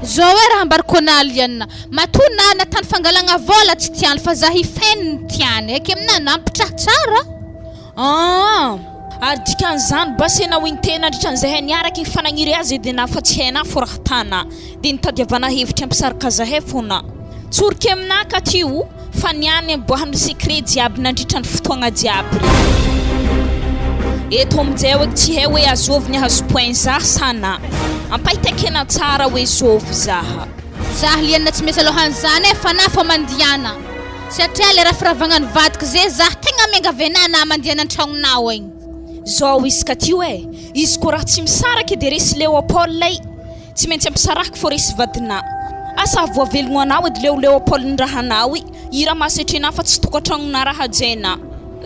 Zao hoe raha ambarako anah Liana, matoa na natany fangalagna vôla tsy tiany fa za hifeno no tiany, eky aminah nampitraha tsara. Aa! Ary dikan'izany basy enao igny te nandritra an'zahay niaraka igny fa nagniry azy edy enah fa tsy hainah fô raha tana de nitadiavana hevitry hampisaraka zahay fô na tsoriky aminah ka ty o fa niany niboahan'ny secret jiaby nandritra ny fotoagna jiaby re eto aminjay hoe tsy hay hoe azovy ny ahazo point zah sa na ampahitakena tsara hoe zovy zaha. Zah liana tsy misy alohan'izany e fa na fô mandiana Satria le raha firavagna ny vadiko ze zah tegna miangavy anah na mandiana antragnonao agny. Zao izy ka ty oe, izy ko raha tsy misaraka de resy Léopold lay, tsy maintsy ampisarahiko fô resy vadinà. Asa havoavelogno anao edy leo Léopold ny rahanao i, i raha mahasetry anà fa tsy tokantragnonà raha hajainà.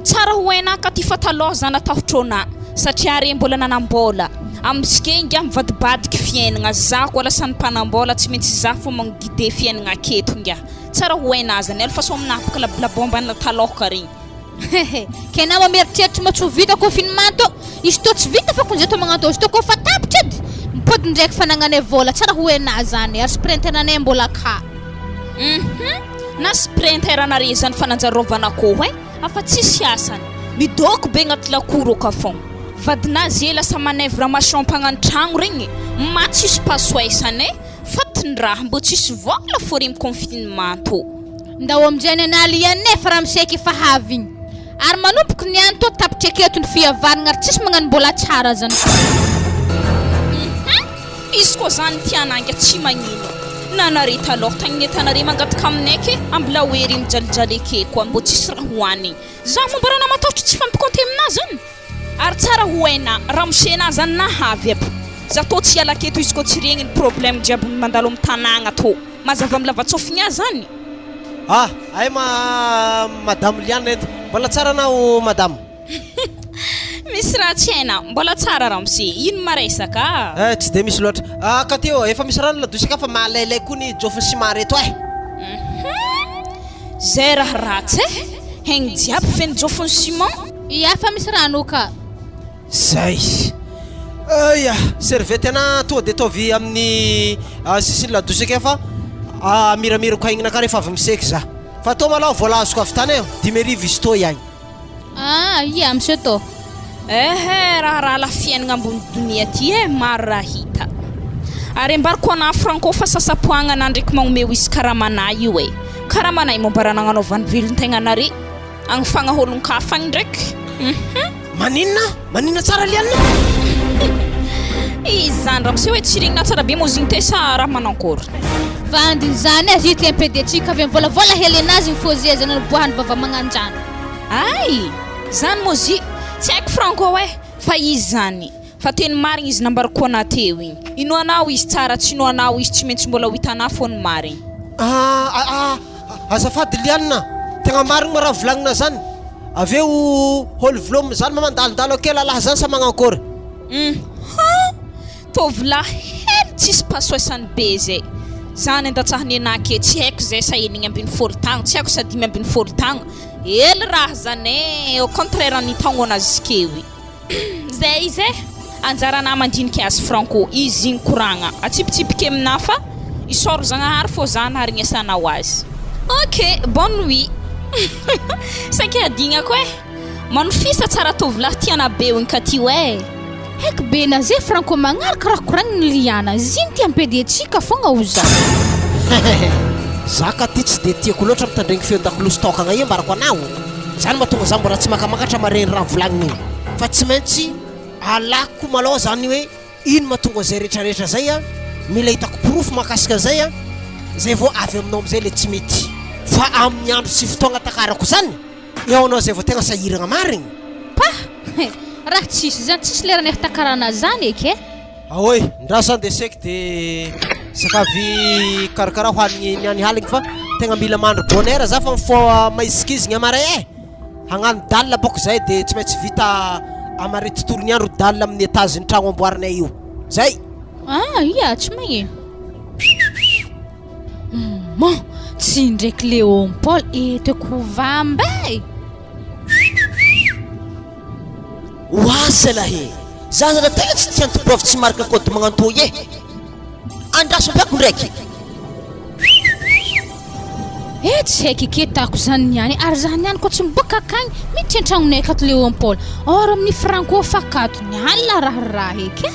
Tsara ho hainà ka ty fa talôha za natahotro anà, satria re mbola nanam-bôla. Amizike ingahy mivadibadiky fiaignagna, za koa lasa ny mpanam-bôla tsy maintsy za fô magn-guider fiaignagna aketo ingahy. Tsara ho haina azany alo fa sao minapaka la bombe ana taloka regny. Hehe, ke nama mieritreritry moa tsy ho vita confinement tô, izy tô tsy vita fa konze tô magnantô izy tô kôfa tapitra edy mipody ndraiky fanagnanay vôla, tsara ho hainà zany ary sprinter anay mbola ka. Hum na sprinter anare zany fa nanjary rovan'akoho eh, afa tsisy asany, midôko be agnaty lakoro aka fôgna, vadinazy lasa manœuvre maçon mpagnano tragno regny, ma tsisy pasoesany eh. Fatin-draha mbô tsisy vôla fô regny confinement tô. Ndao aminjay ny an'aly ihany e fa ramose efa havy igny. Ary manomboka niany tô tapitra aketo ny fihavanagna ary tsisy magnano mbola tsara zany koa. Hum izy koa zany tiana anga tsy magnino na nare taloha tagny tanare mangataka aminay ke ambila hoe re mijalijaly ake koa mbô tsisy raha hoanigny za moa mba raha namatahotra tsy fampikonte aminah zany. Ary tsara ho haina ramose na zany na havy aby. Za tô tsy hiala aketo izy koa tsy regny ny problème jiaby mandalo am tanagna tô. Mazava am lavatsofigny ahy zany. Ah! Hay ma madame Liana eto. Mbola tsara anao madame? Misy raha tsy haina. Mbola tsara ramose. Ino maresaka ah? Eh tsy dia misy loatra. Ah ka teo efa misy rano ladosy aka fa mahalailay koa ny jôfiny sy mareto eh. Hum! Zay raha ratsy eh! Haigny jiaby feno jôfiny ciment. Ia fa misy rano ka. Zay. Eia, serviette ana tonga de ataovy amin'ny sisin'ny ladosy akeo fa amiramirako aignina ka rehefa avy miseky za. Fa tô malôha vola azoko avy tany e, 5000 izy tô iagny. Ah, ia monsieur tô. Ehe, raharaha la fiainagna ambony donia ty e, maro raha hita. Ary ambarako anah Franco fa sasapoagna anah ndraiky magnomey whisky karamanah io e. Karamanay moa mba raha nagnanaovany velon-tegna anare. Agny fagna olon-kafa agny ndraiky. Hum. Maninona? Maninona tsara Liana? Izy zany ramose hoe tsy regnina tsara be moa izy te sa raha manankory? Vandiny zany azy ity MPD tsika avy mivolavola hely anazy ny fôzia zany niboahany vava magnanjany. Ay! Zany moa zy tsy haiko Franco eh! Fa izy zany fa teny marigny izy nambarako anah teo igny. Inoanao izy tsara tsy inoanao izy tsy maintsy mbola ho hitanah fô ny marigny. Ah ah Azafady Liana, tegna marigny ma raha volagnina zany? Avy eo hol vlom zany ma mandalondalo ake lalahy zany sa magnankôry? Hum han! Tovolahy hely tsisy pasoesany be zay. Zany andatsahany anah ke tsy haiko zay sa 16 tagno tsy haiko sa 15 tagno. Hely raha zany eh, au contraire ny taogno anazy keo i. Zay izy eh! Anjaranà mandinika azy Franco, izy igny koragna, atsipitsipike aminà fa isaoro Zagnahary fô za naharignesanao azy. Ok, bonne nuit! Saika hadignako eh! Manofisa tsara tovolahy tiana be ogny ka ty oe! Haiko be na zay Franco magnaraka raha koragniny Liana, zigny ty ampediantsika fogna ho za. Hehehe, za ka ty tsy de tiako loatra mitandregny feon-dakolosy tokagna io ambarako anao. Zany mahatonga za mbola tsy makamakatra maregny raha volagniny igny fa tsy maintsy alako malôha zany hoe ino mahatonga zay retraretra zay a, mila hitako porofo mahakasika an'izay a, zay vao avy aminao amizay le tsy mety fa amin'ny andro sy fotoagna takarako zany eo anao zay vao tegna sahiragna marigny. Pah! Raha tsisy zany tsisy lerany ahatakarana zany eky e! Aoy, ndraso andeha seky de sakavy karakara ho an'ny niany haligny fa tegna mila mandry bonne heure za fa mifoha maizikizigny amaray eh! Hagnano dalle bôka zay de tsy maintsy vita amaray tontolon'ny andro dalle amin'ny étage ny tragno amboarinay io. Zay! Ah, ia, tsy magnino. Maman, tsy ndraiky Léon Paul eto kovamba e! Oa zalahy e! Za zala tegna tsy tia antoboavy tsy marika code magnantoy e! Andraso ampiako ndraiky. Eh tsy haiko eky tako zany niany ary za niany koa tsy miboaka akagny miditra antragnonay akato Léopold or amin'ny franco fa akato niany la raharaha eky eh.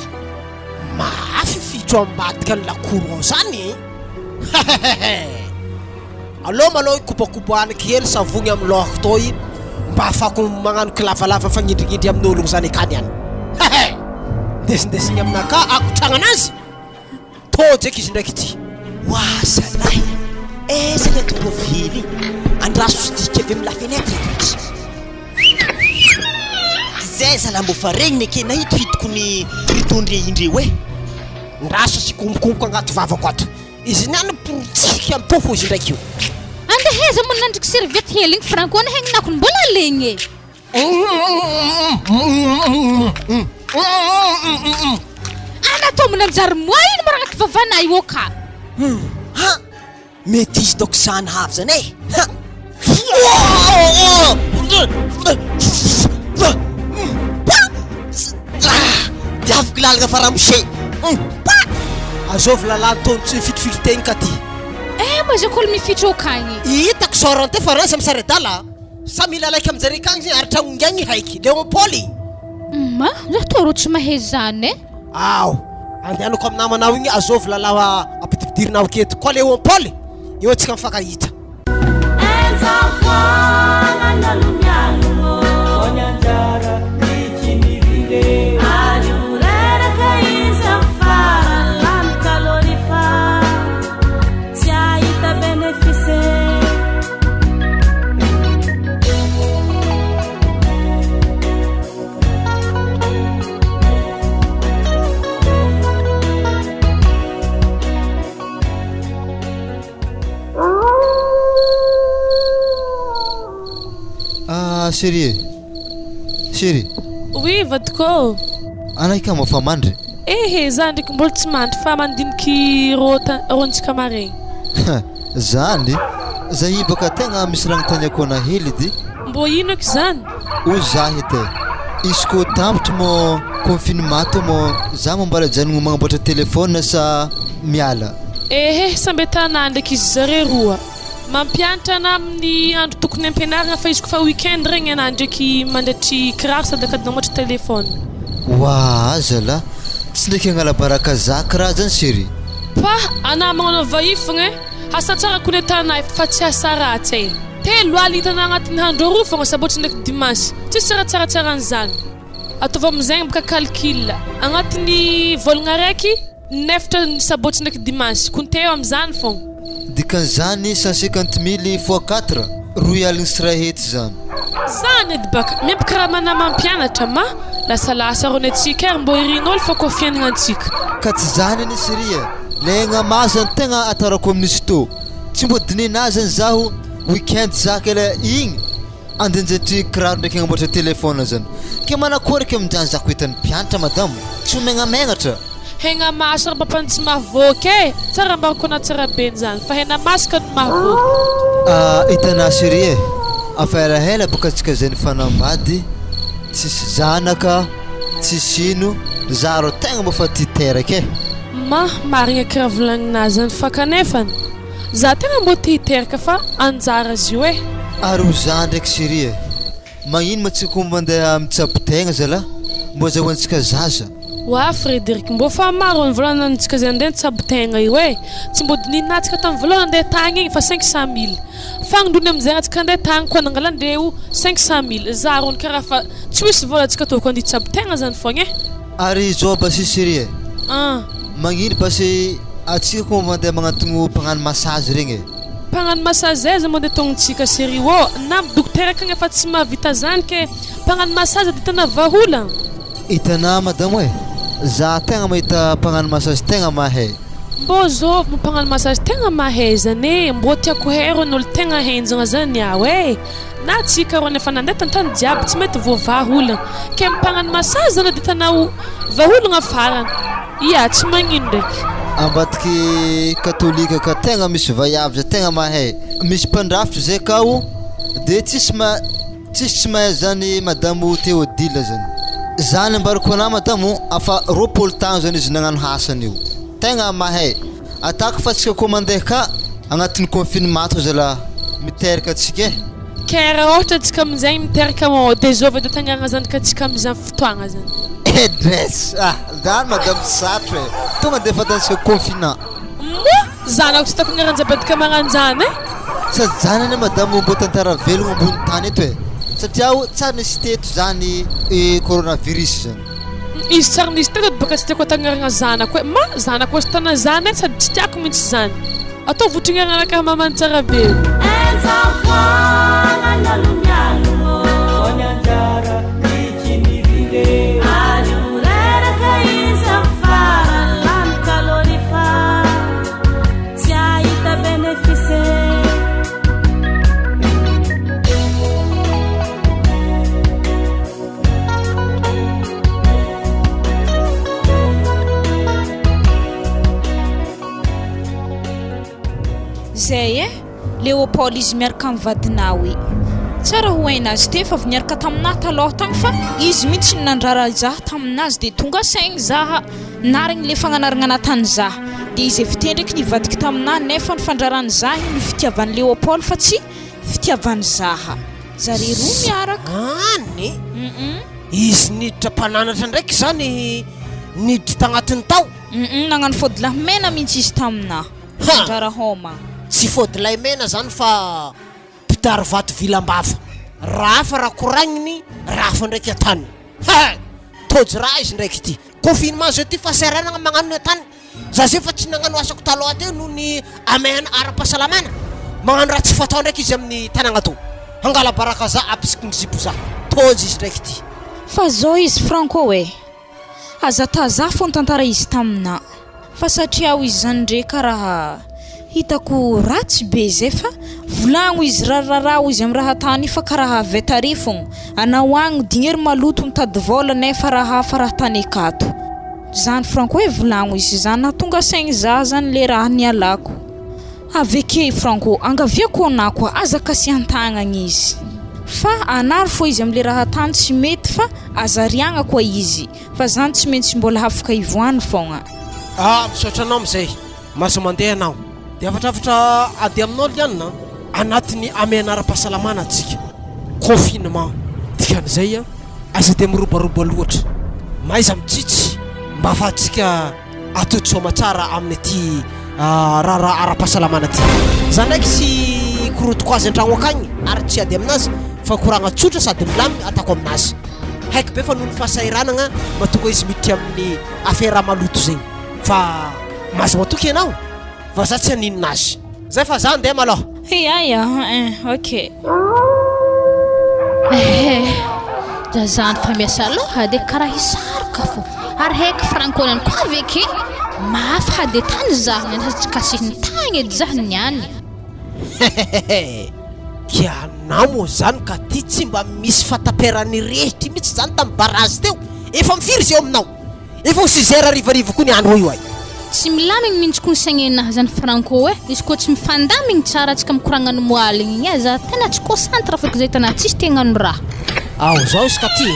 Mafy fitro ambadika ny lakoro ao zany e! Hehehehe! Aleo malôha hikobakobahaniko kely savogny amin'ny lôhako toy mba ahafahako magnano kilavalava mifagnindrignindry amin'ologno zany akany any. Hehe! Ndesindesigny aminakahy akotragnanazy! Tojo eky izy ndraiky ity. Oa zalahy a! Aiza ilay tomovily iny? Andraso tsy dika avy amin'ny la fenêtre eto izy. Zay zalahy mbô fa regniny eke nahito hitoko ny rideau-ndre indreo e! Ndraso sy kombokomboka agnaty vavako ato. Izy niany miporotsiky am pofo izy ndraiky io. Andeha aiza moa nandriky serviette hely igny Franco ny hegnako mbola legna e. Ana tô mananjary moa ino mo raha vavanay io ka. Ha! Mety izy dôko zany havy zany e! Ha! Diaviko lalagna fa ramose! Azovy lalàna tony tsy mifitrifitry tegny ka ty. Eh ma zako olo mifitroka agny. Hitako sort te fa raiza misary adala. Sa mila alaiky aminjare akagny zegny ary tragno ingaigny haiky. Léon Paul. Ma, za tô rô tsy mahay zany e. Ao, andehanako amin'ny namanao igny azovy lalao ampidipidirinao aketo koa Léon Paul. Eo antsika mifankahita. Ah chérie e! Chérie! Oui vadiko ô! Anao ikama fa mandry? Ehe za ndraiky mbola tsy mandry fa mandiniky rô ta- rôntsika maregny. Zany? Za io baka tegna misy raha agnontaniako anah hely edy. Mbô ino eky zany? Hoy za edy e, izy kô tampitry mô confinement tô mô za mô mbala ajanogno magnamboatra téléphone sa miala? Ehe samby an-tanà ndraiky izy zare roa. Mampianatra anah amin'ny andro tokony ampianaragna fa izy kofa week-end regny anah ndraiky mandratry kiraro sady akady mamoatra téléphone. Oaa zalah, tsy ndraiky agnala baraka za kiraha zany chérie. Pah! Anah magnano vahiny fogna e! Asa tsara kony atanà fa tsy asa ratsy e! Telo aly hitanà agnatin'ny andro roa fogna sabotsy ndraiky dimanche, tsisy raha tsaratsara an'izany. Ataovy amizegny baka calcul, agnatin'ny vôlagna araiky, in'efatra ny sabotsy ndraiky dimanche, compteo amizany fogna. Dikan'izany 150 mille fois quatre, roy aligny sy ray hetsy zany. Zany edy baka, miampy karamanà mampianatra ma, lasalasa rony antsika ary mbô irin'ôlo fa koa fiaignana antsika. Ka tsy zany anie chérie e! Le aigna zany tegna atarako amin'ny sto. Tsy mbô dinena zany zaho week-end za ke le igny andenjatry kiraro ndraiky agnamboatra téléphone zany. Ke manakory ke aminjany za ko hitan'ny mpianatra madamo? Tsy ho megnamenatra. Hena maso ry papany tsy mahavoky e! Tsara ambarako anah tsara be zany fa hena maso ka no mahavoky. Ah hitanah chérie e! Afa elaela boka tsika zay nifanambady tsisy zanaka tsisy ino za rô tegna mba fa tia teraka e! Ma, marigna kiraha volagninah zany fa kanefany za tegna mbô te hiteraka fa anjara izy io e! Ary ho za ndraiky chérie e! Magnino ma tsika ko mandeha mitsabo tegna zalah mbô azahoantsika zaza. Oa Frederic, mbô fa maro ny vola ananantsika zay andeha nitsabo tegna io e! Tsy mbô dinihinatsika tamin'ny voalohany andeha tagny igny fa 500 mille. Fagnindroany amizay antsika andeha tagny koa nangalandreo 500 mille. Za rony karaha fa tsy hoisy vola antsika tokony andeha hitsabo tegna zany fogna e! Ary izao basy chérie e! An! Magnino basy atsika ko mandeha magnantogno mpagnano massage regny e! Mpagnano massage aiza moa ndeha tognontsika chérie ô! Na dokotera akagny efa tsy mahavita zany ke mpagnano massage de tena vahaolagna. Hitanà madamo e! Za tegna mahita mpagnano massage tegna mahay. Mbô zôvy moa mpagnano massage tegna mahay zany e! Mbô tiako hay rô ny olo tegna henjagna zany aho e! Na tsika rô nefa nandeha tantany jiaby tsy mety voavaha olagna ke mpagnano massage zany edy hitanao vahaolagna farany. Ia, tsy magnino ndraiky. Ambadiky katolika ka tegna misy vaiavy zay tegna mahay. Misy mpandrafitry zay kao de tsisy ma tsisy tsy mahay zany madamo Theodile zany. Zany ambarako anah madamo afa 20 tagno zany izy nagnano hasany io. Tegna mahay. Atako fa tsika koa mandeha ka agnatin'ny confinement ato zalahy miteraka atsika e. Kay raha ohatra antsika amin'izay miteraka moa de zovy edy atagnarana zanaka antsika amin'izany fotoagna zany. Edress ah zany madame sarotra e, tonga de fantantsika confinant. Moa zanako tsy ataoko agnaran-jabadika magnanjany e. Sady zany anie madame mbô tantara velogno ambony tany eto e, satria o tsary nisy teto zany coronavirus zany. Izy tsary nisy teto baka tsy tiako atagnarana zanako e, ma zanako azo tana zany e sady tsy tiako mintsy zany. Ataovy ohatry ny anaka mamany tsara be. Zay eh! Léopold izy miaraka amin'ny vadinao e! Tsara ho hainazy te fa avy niaraka taminah taloha tagny fa izy mihitsy no nandrara zah taminazy de tonga saigny zah narigny le fagnanaragna natany zah de izy avy te ndraiky nivadiky taminah nefa ny fandrarany zah igny ny fitiavan'i Léopold fa tsy fitiavany zah zare roa miaraka. Zany? Izy niditra mpananatra ndraiky zany niditra tagnatiny tao? Humm nagnano fôdilahy mena mintsy izy taminah. Ha! Andrara homa. Tsy fôdilahy mena zany fa mpitary vato vilam-bava. Raha hafa raha koragniny, raha hafa ndraiky atany. Ha! Tojo raha izy ndraiky ty. Confinement zao ty fahasahiranagna magnano ny atany. Za zay fa tsy nagnano asako taloha teo noho ny hamehana ara-pahasalamana. Magnano raha tsy fatao ndraiky izy amin'ny tanagna tô. Hangala baraka za ampisiky ny zipo za. Tojo izy ndraiky ty. Fa zao izy Franco eh! Aza taza fô nitantara izy taminà. Fa satria aho izy zany ndre karaha hitako ratsy be zay fa volagno izy rarararaho izy am raha tany fa karaha avy tary fogna anao agny dignery maloto mitady vôla nefa raha hafa raha tany akato zany franco e volagno izy zany nahatonga saigny za zany le raha nialako avy ake i franco angaviako anà koa aza kasihan-tagnagna izy fa anaro fô izy amle raha tany tsy mety fa Aza ariagna koa izy fa zany tsy maintsy mbola hafaka ivoahany fogna. Ah misaotra anao amizay maso mandeha anao de hafatrafatra ady aminao Liana a anatin'ny hamehana ara-pahasalamana antsika confinement dikan'izay a aza de mirobaroba loatra mahaiza mitsitsy mba afahantsika Atody soamatsara amin'ity raharaha ara-pahasalamana ity. Za ndraiky tsy korotiko azy an-tragno akagny ary tsy hiady aminazy fa koragna tsotra sady milamigny atako aminazy. Haiko be fa noho ny fahasahiranagna mahatonga izy miditry amin'ny afera maloto zegny fa mahazo matoky ianao fa za tsy haninona azy. Zay fa za andeha malôha. Ya ya eh ok. Ehe, da zany fa miasa loha de karaha hisaroka fô, ary heky franco niany koa avy ake, mafy hade tany zah niany sady tsy kasihiny tagny edy zah niany. Hehehehe, kianao moa zany ka ty tsy mba misy fataperan'ny rehitry mitsy zany tamin'ny barrage teo, efa mifiry izy eo aminao? Efa ho six heures harivariva koa ny andro io ay. Tsy milamigny mintsy ko ny saignenahy zany Franco eh, izy koa tsy mifandamigny tsara antsika mikoragna ny moaligny igny eh, za tegna tsy concentre feky zay hitanah tsisy te hagnano raha. Ao zao izy ka ty,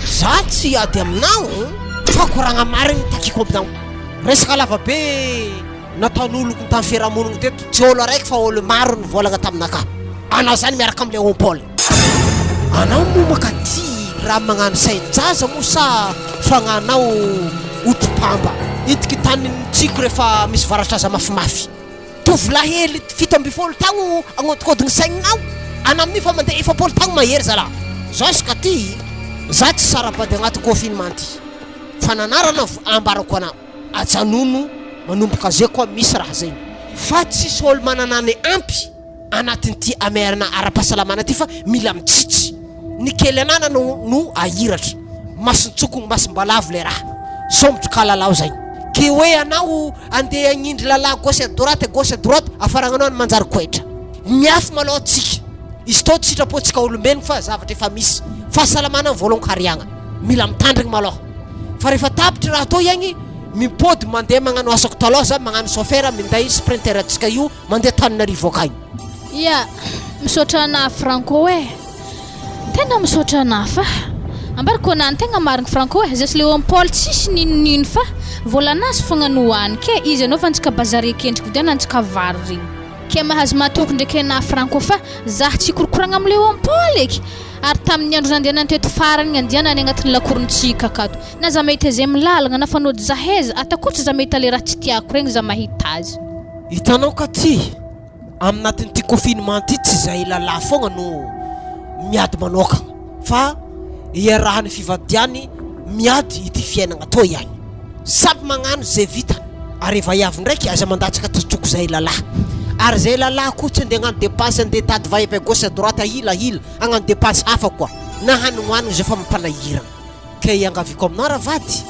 za tsy hiady aminao fa koragna marigny takiko aminao. Resaka lava be nataon'oloko tany fiarahamonigny teto, tsy olo araiky fa olo maro nivolagna taminakahy. Anao zany miaraka am Léon Paul. Anao moa makaty raha magnano sain-jaza moa sa fagnanao otri-pamba? Intiky tanin'ny tsiko rehefa misy varatraza mafimafy. Tovolahy hely 17 taogno agnodikodigny saigninao, anao amin'io fa mandeha 40 taogno mahery zalah. Zao izy ka ty, za tsy sara-bady agnaty confinement ty, fa nanarana ambarako anao, ajanono manomboka zay koa misy raha zegny, fa tsisy olo manana ny ampy. anatin'ity hamehana ara-pahasalamana ity fa mila mitsitsy. Ny kely ananana no ahiratra. Mason-tsokogno masom-balavo le raha. Sombotro kalalao zay. Ke hoe anao andeha hagnindry lala gauche à droite gauche à droite afaragnanao any manjary koetra. Miafy malôha tsika. Izy tô tsy sitrapontsika olombelogno fa zavatra efa misy. Fahasalamana voalon-kariagna. Mila mitandrigny malôha. Fa rehefa tapitry raha tô iagny mimpody mandeha magnano asako talôha za magnano chauffeur minday sprinter antsika io Mandeha Antananarivo akagny. Ya, misaotra anah Franco eh! Tena misaotra anah fa. Ambarako anah ny tegna marigny Franco eh, zay sy Léon Paul tsisy n'ino n'ino fa vôlanazy fogna no hoany ke izy anaovantsika bazary akendriky vidianantsika vary regny. Ke mahazo matoky ndraiky anah Franco fa zah tsy hikorokoragna am Léon Paul eky! Ary tamin'ny andro nandehanany teto farany nandianany agnatin'ny lakorontsika akato na zah mahita zay am lalagna na fanody zah aiza atakotsy zah mahita le raha tsy tiako regny zah mahita azy. Hitanao ka ty aminatin'ity confinement ty tsy zahay lalahy foagna no miady manokagna fa iarahan'ny fivadiany miady ity fiainagna toa ihany. Samy magnano zay vitany ary vaiavy ndraiky aza mandatsaka tsoko zahay lalahy ary zay lalahy koa tsy andeha agnano depense andeha hitady vaiavy à gauche à droite ahila ahila agnano depense hafa koa na hanignohanigny zay fa mampanahiragna. Ka iangaviako aminao ravady,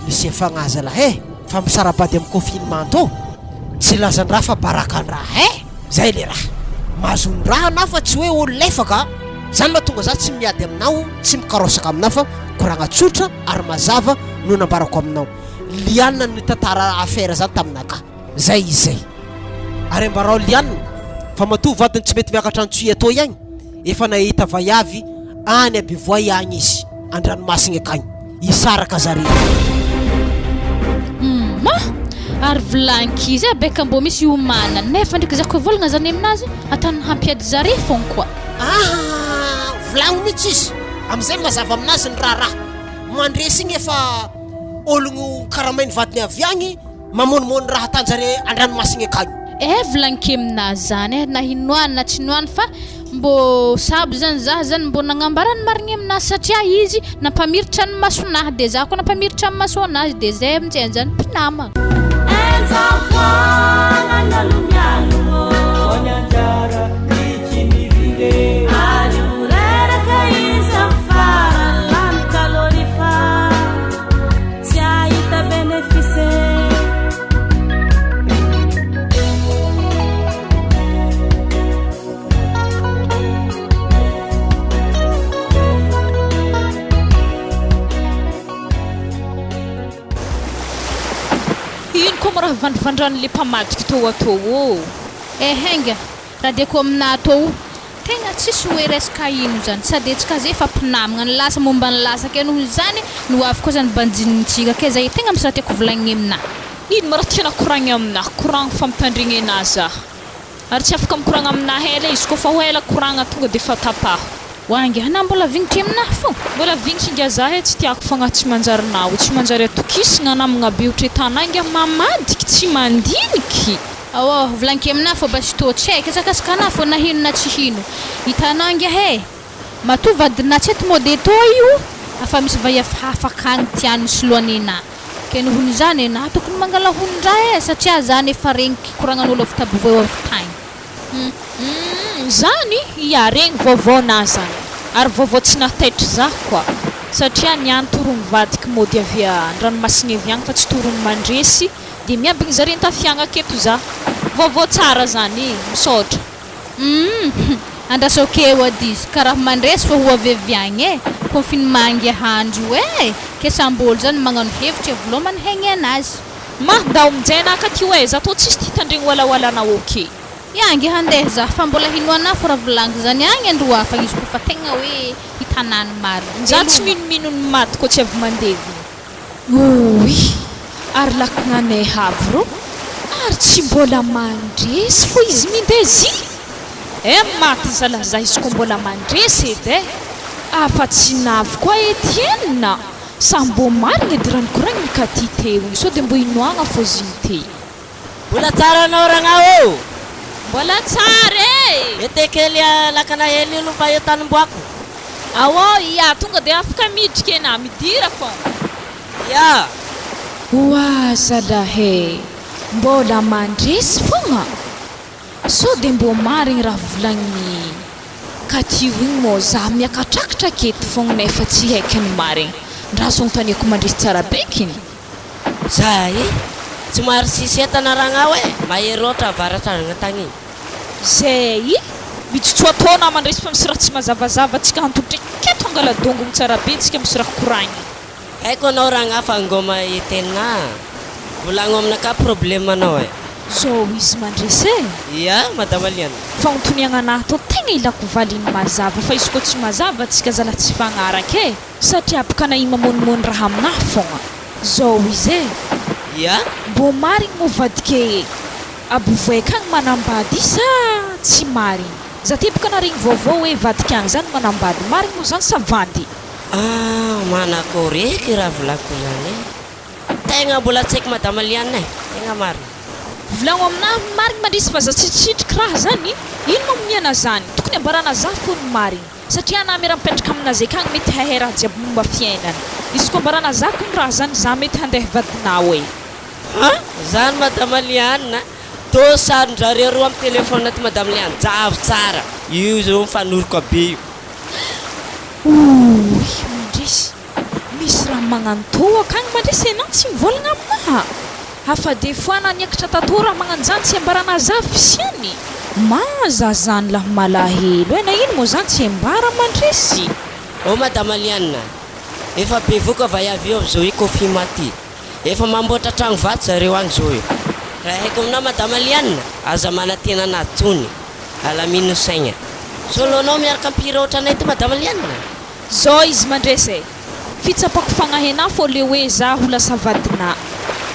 misia fagnahy zalahy eh, fa misarabady am confinement tô, tsy lazandraha fa barakandraha eh, zay le raha. Mahazondraha anao fa tsy hoe olo lefaka a, zany mahatonga za tsy miady aminao, tsy mikarôsaka aminao fa koragna tsotra ary mazava no nambarako aminao. Liana nitantara affaire zany taminakahy. Zay izy zay. Ary ambarao Liana fa matoa vadiny tsy mety miakatra Antsohihy atoy agny, efa nahita vaiavy any Abevoay agny izy, andranomasigny akagny. Hisaraka zareo. Humm ary volankizy e beka mbô misy iomanany nefa ndreky za ko hivolagna zany aminazy ataony hampiady zare fogna koa. Aha volagno mitsy izy amizay mazava aminazy ny raharaha mandresy igny efa ologno karamainy vadiny avy agny Mamonomono raha tanjare andranomasigny akagny. Eh volagniko aminazy zany eh, na hinoany na tsy hinoany fa mbô sabo zany zah zany mbô nagnambara ny marigny aminazy satria izy nampamiritra ny masonahy de zah koa nampamiritra ny masonazy de zay aminjay zany mpinamagna. Tsy ahita benefice. Ino koa mo raha vandravandran'le mpamadika tô atô ô? Eh enga, raha de ko aminah atô o, Tegna tsisy hoe resaka ino zany, sady antsika zay efa mpinamagna, ny lasa momba ny lasa ke noho izany ny ho avy koa zany banjinintsika ke zay tegna misy raha tiako volagniny aminah. Ino ma raha tiana koragna aminah, koragno fa mitandregny anah zah, ary tsy afaka mikoragna aminah ela izy, kôfa ho ela koragna tonga defa tapaho. Oa ngiahy na mbola vignitry aminah fô. Mbola vignitry ngiahy zah e, tsy tiako fagnahy tsy manjary nao, tsy manjary atokisagna namagna be otretana ngiahy mamadiky tsy mandiniky. Aô, volaniko aminah fô basitô tsy haiko asakasaka anah fô na hino na tsy hino. Hitanao ingahy e! Matoa vadinah tsy eto mody etô io afa misy vaiavy hafa akagny tiany soloany enah. Ke nohon'izany enah tokony mangala honon-draha e satria zany efa regniky koragnan'olo avy tabovoeo avy tagny. Humm zany? Ia, regny vaovao nah zany. Ary vaovao tsy nahataitry zah koa. Satria niany torony vadiky mody avy andranomasigny avy agny fa tsy torony mandresy. Dia miambigny zare nitafiagna aketo za. Vaovao tsara zany e! Misaotra. Humm andraso akeo ady izy ka raha mandresy fa ho avy avy agny e! Confinement ngia handro e! Ke samby olo zany magnano hevitry e voalohany hegny anazy. Ma, ndao aminjay anah ka ty oe, za tô tsisy tia tandregny walawala anao ok. Ya nge handeha za fa mbola hinoana fo raha volaniko zany agny andro hafa izy koa fa tegna hoe hitanà ny marina. Za tsy minomino ny maty koa tsy avy mandevigny. Ouii ary lakognanay havy rô ary tsy mbola mandresy fô izy mindezy eh maty zalah za izy koa mbola mandresy edy eh afa tsy navy koa Etienne sa mbô marigny edy raha nikoragniny Katy teo igny sao de mbô inoagna fô zigny tey. Mbola tsara anao ragnah ô! Mbola tsara e! Mete kely lakana hely io aloha fa eo tanimboako. Ao ia, tonga dia afaka miditra enà, midira fôgna. Ia! Oa zalahy e! Mbola mandresy fôgna? Sao dia mbô marigny raha volagniny Katy io igny mô za miakatrakatra aketo fôgna nefa tsy haiko ny marigny. Ndraso agnontaniako mandresy tsara be kiny. Zay e! Tsy maro tsisy entana ragnao e! Mahery loatra avaratra agny tagny igny. Zay e! Mijotsoa taona mandresy fa misy raha tsy mazavazava tsika hantolotra eketo hangala dongony tsara be tsika misy raha koragnina. Haiko anao ragna fa ngoma Etena a! Volagno aminakahy problème anao e! Zao izy mandresy e! Ia, Madama Liana. Fagnontoniagna anah tô tegna ilako valiny mazava fa izy koa tsy mazava tsika zalah tsy hifagnaraka e! Satria boka na i mamonomono raha aminah fogna. Zao izy e! Ia? Mbô marigny moa vadike e! Abovoaika agny manambady sa tsy marigny? Za ty boka naregny vaovao hoe vadika agny zany manambady, marigny moa zany sa vandy? Ah, manakôry eky raha volako zany e! Tegna mbola tsy haiko madama Liane e! Tegna marina. Volagno aminahy ny marigny mandrisy fa za tsy sitriky raha zany, ino mamonia zany, tokony ambarana za fô ny marigny, satria anah miara mipetraka aminazy akagny mety hahay raha jiaby momba fiainana, izy ko ambarana za kony raha zany za mety handeha vadinao e. Ha! Zany madama Liane a! Tô sarin-drareo roa am téléphone ty madame Liane, javo tsara! Io zao mifanoroka be io. Ouii mandrisy, misy raha magnano tô akagny mandrisy enao tsy mivolagna aminaha! Hafa des fois na niakatra tatô raha magnano zany tsy ambarana za fisiany! Ma za zany lah malahelo eh na ino moa zany tsy ambara mandresy! Oh madama Liane, efa bevoka vaiavy io amzao i koffi maty. Efa mamboatra tragno vato zareo agny zao io. Raha haiko aminao madama Liane, aza manantena anah tsony. Alamino ny saigna. Soloanao miaraka mpihira otranay ty madama Liane. Zao izy mandresy e! Fitsapako fagnahy anah fô le hoe za ho lasa vadinah.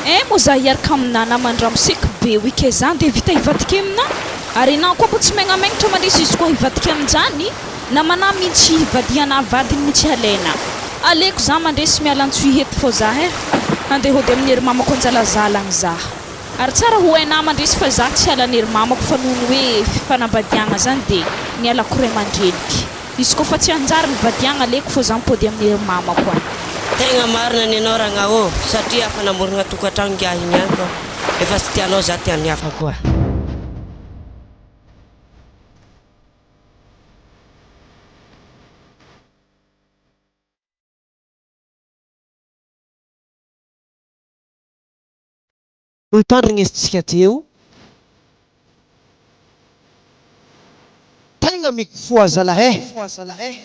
Ein moa za hiarka aminah naman-dramoseko be wike za nde vita hivadika aminah? Ary enah koa mbo tsy megnamengnatra mandresy izy koa hivadika aminjany? Namanah mintsy hivadihanah vadiny mintsy halainah. Aleko za mandresy miala antsohihy eto fô za eh! Handeha hody amin'ny ery mamako anjalazala agny za. Ary tsara ho hainah mandresy fa za tsy hiala an'ery mamako fa noho ny hoe fifanambadiagna zany de nialako ray aman-dreniky. Izy koa fa tsy hanjary ny vadiagna aleko fô za mipody amin'ny ery mamako agny. Tegna marina ny anao ragna ô, satria afa namorogna tokantragno ngiahy igny ihany koa, efa tsy tianao za tian'ny hafa koa. Notandrignesintsika teo. Tegna mifoha zalahy eh.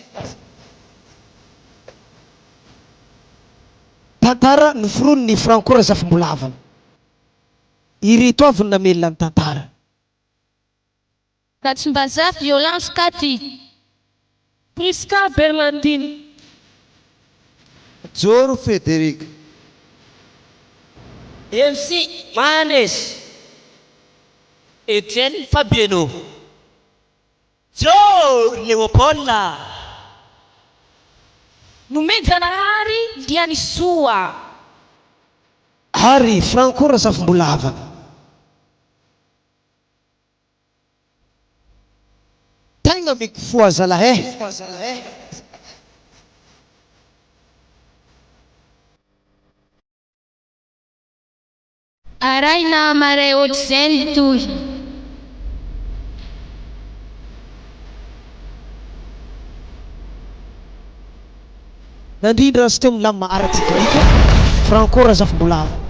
Tantara noforonin'i Franco Razafimbolavana. Ireto avy no namelona ny tantara. Ratsimbazaha Violence Cathy. Prisca Berlandine. Joro Frederic. MC Mandresy. Etienne Fabieno. Joe Léopold. Nomen-janahary Lianisoa. Ary Franco Razafimbolavana. Tegna mifoha zalahy eh. Arahina marais ohatr'izay ny tohiny. Nandrindra sy teo amin'ny lamina ara-teknika, Franco Razafimbolava.